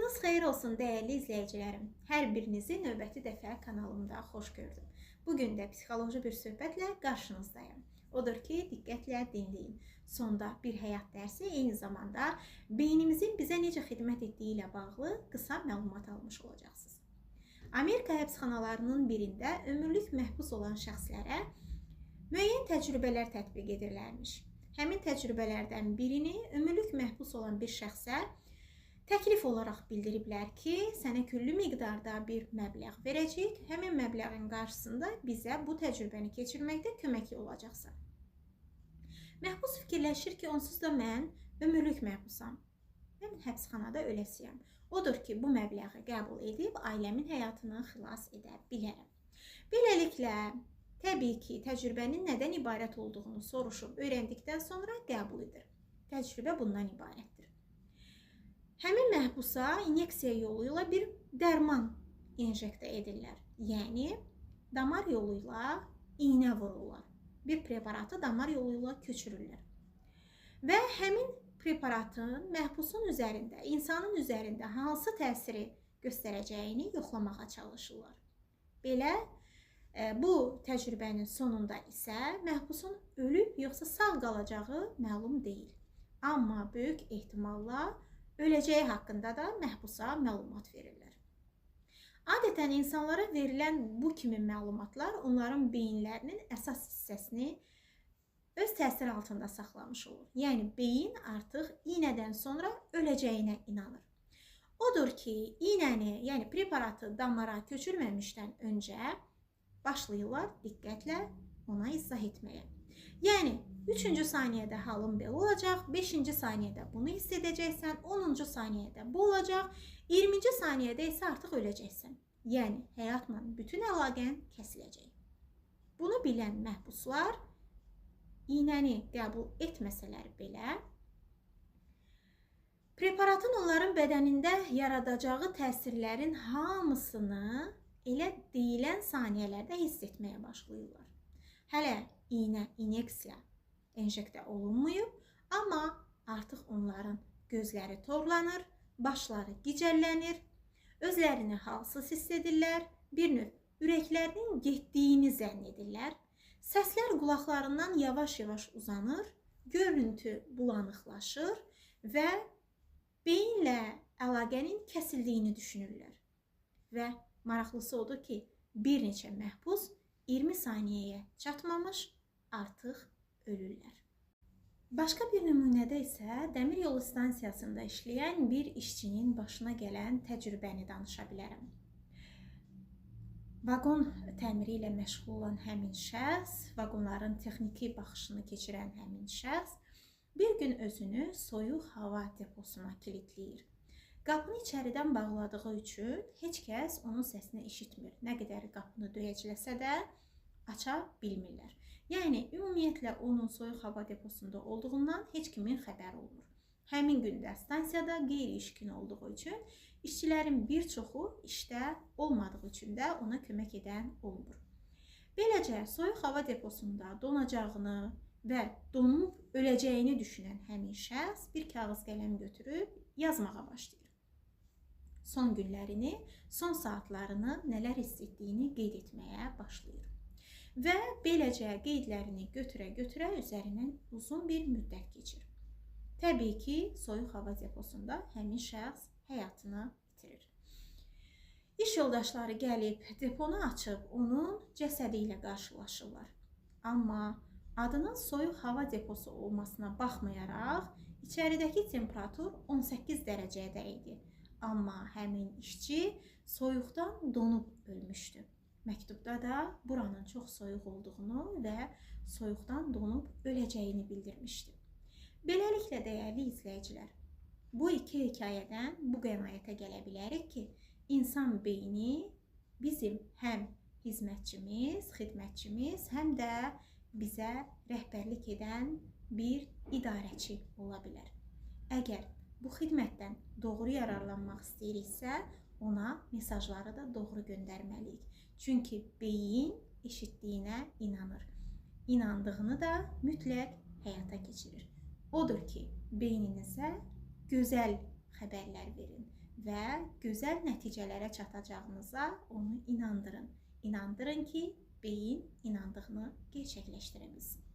Vaxtınız xeyir olsun dəyərli izləyicilərim. Hər birinizi növbəti dəfə kanalımda xoş gördüm. Bu gün də psixoloji bir söhbətlə qarşınızdayım. Odur ki, diqqətlə dinləyin. Sonda bir həyat dərsi, eyni zamanda beynimizin bizə necə xidmət etdiyi ilə bağlı qısa məlumat almış olacaqsınız. Amerika həbsxanalarının birində ömürlük məhbus olan şəxslərə müəyyən təcrübələr tətbiq edirlərmiş. Həmin təcrübələrdən birini ömürlük məhbus olan bir şəxsə təklif olaraq bildiriblər ki, sənə küllü miqdarda bir məbləğ verəcəyik. Həmin məbləğin qarşısında bizə bu təcrübəni keçirməkdə köməkli olacaqsan. Məhbus fikirləşir ki, onsuz da mən ömürlük məhbusam. Mən həbsxanada öləsiyəm. Odur ki, bu məbləği qəbul edib ailəmin həyatını xilas edə bilərəm. Beləliklə, təbii ki, təcrübənin nədən ibarət olduğunu soruşub öyrəndikdən sonra qəbul edir. Təcrübə bundan ibarətdir. Həmin məhbusa inyeksiya yolu ilə bir dərman injektə edirlər. Yəni, damar yolu ilə iynə vururlar. Bir preparatı damar yolu ilə köçürürlər. Və həmin preparatın məhbusun üzərində, insanın üzərində hansı təsiri göstərəcəyini yoxlamağa çalışırlar. Belə, bu təcrübənin sonunda isə məhbusun ölüb yoxsa sağ qalacağı məlum deyil. Amma böyük ehtimalla öləcəyi haqqında da məhbusa məlumat verirlər. Adətən insanlara verilən bu kimi məlumatlar onların beyinlərinin əsas hissəsini öz təsiri altında saxlamış olur. Yəni, beyin artıq iynədən sonra öləcəyinə inanır. Odur ki, iynəni, yəni preparatı damara köçürməmişdən öncə başlayırlar diqqətlə ona izah etməyə. Yəni, 3-cü saniyədə halın belə olacaq, 5-ci saniyədə bunu hiss edəcəksən, 10-cu saniyədə bu olacaq, 20-ci saniyədə isə artıq öləcəksən. Yəni, həyatla bütün əlaqən kəsiləcək. Bunu bilən məhbuslar iynəni qəbul etməsələr belə, preparatın onların bədənində yaradacağı təsirlərin hamısını elə deyilən saniyələrdə hiss etməyə başlayırlar. Hələ iynə, inyeksiya enjektə olunmayıb, amma artıq onların gözləri torlanır, başları gicəllənir, özlərini halsız hiss edirlər, bir növ ürəklərinin getdiyini zənn edirlər, səslər qulaqlarından yavaş-yavaş uzanır, görüntü bulanıqlaşır və beyinlə əlaqənin kəsildiyini düşünürlər. Və maraqlısı odur ki, bir neçə məhbus 20 saniyəyə çatmamış artıq ölürlər. Başqa bir nümunədə isə dəmir yolu stansiyasında işləyən bir işçinin başına gələn təcrübəni danışa bilərəm. Vaqon təmiri ilə məşğul olan həmin şəxs, vaqonların texniki baxışını keçirən həmin şəxs bir gün özünü soyuq hava deposuna kilitləyir. Qapını içəridən bağladığı üçün heç kəs onun səsini eşitmir. Nə qədər qapını döyəcləsə də aça bilmirlər. Yəni, ümumiyyətlə onun soyuq hava deposunda olduğundan heç kimin xəbəri olmur. Həmin gündə stansiyada qeyri-iş günü olduğu üçün işçilərin bir çoxu işdə olmadığı üçün də ona kömək edən olmur. Beləcə, soyuq hava deposunda donacağını və donub öləcəyini düşünən həmin şəxs bir kağız qələm götürüb yazmağa başlayır. Son günlərini, son saatlarını nələr hiss etdiyini qeyd etməyə başlayır. Və beləcə qeydlərini götürə-götürə üzərindən uzun bir müddət keçir. Təbii ki, soyuq hava deposunda həmin şəxs həyatını itirir. İş yoldaşları gəlib deponu açıb onun cəsədi ilə qarşılaşırlar. Amma adının soyuq hava deposu olmasına baxmayaraq, içəridəki temperatur 18 dərəcədə idi. Amma həmin işçi soyuqdan donub ölmüşdü. Məktubda da buranın çox soyuq olduğunu və soyuqdan donub öləcəyini bildirmişdi. Beləliklə, dəyərli izləyicilər, bu iki hekayədən bu qənaətə gələ bilərik ki, insan beyni bizim həm hizmətçimiz, xidmətçimiz, həm də bizə rəhbərlik edən bir idarəçi ola bilər. Əgər bu xidmətdən doğru yararlanmaq istəyiriksə, ona mesajları da doğru göndərməliyik. Çünki beyin eşitdiyinə inanır. İnandığını da mütləq həyata keçirir. Odur ki, beyninizə gözəl xəbərlər verin. Və gözəl nəticələrə çatacağınıza onu inandırın. İnandırın ki, beyin inandığını gerçəkləşdirə bilsin.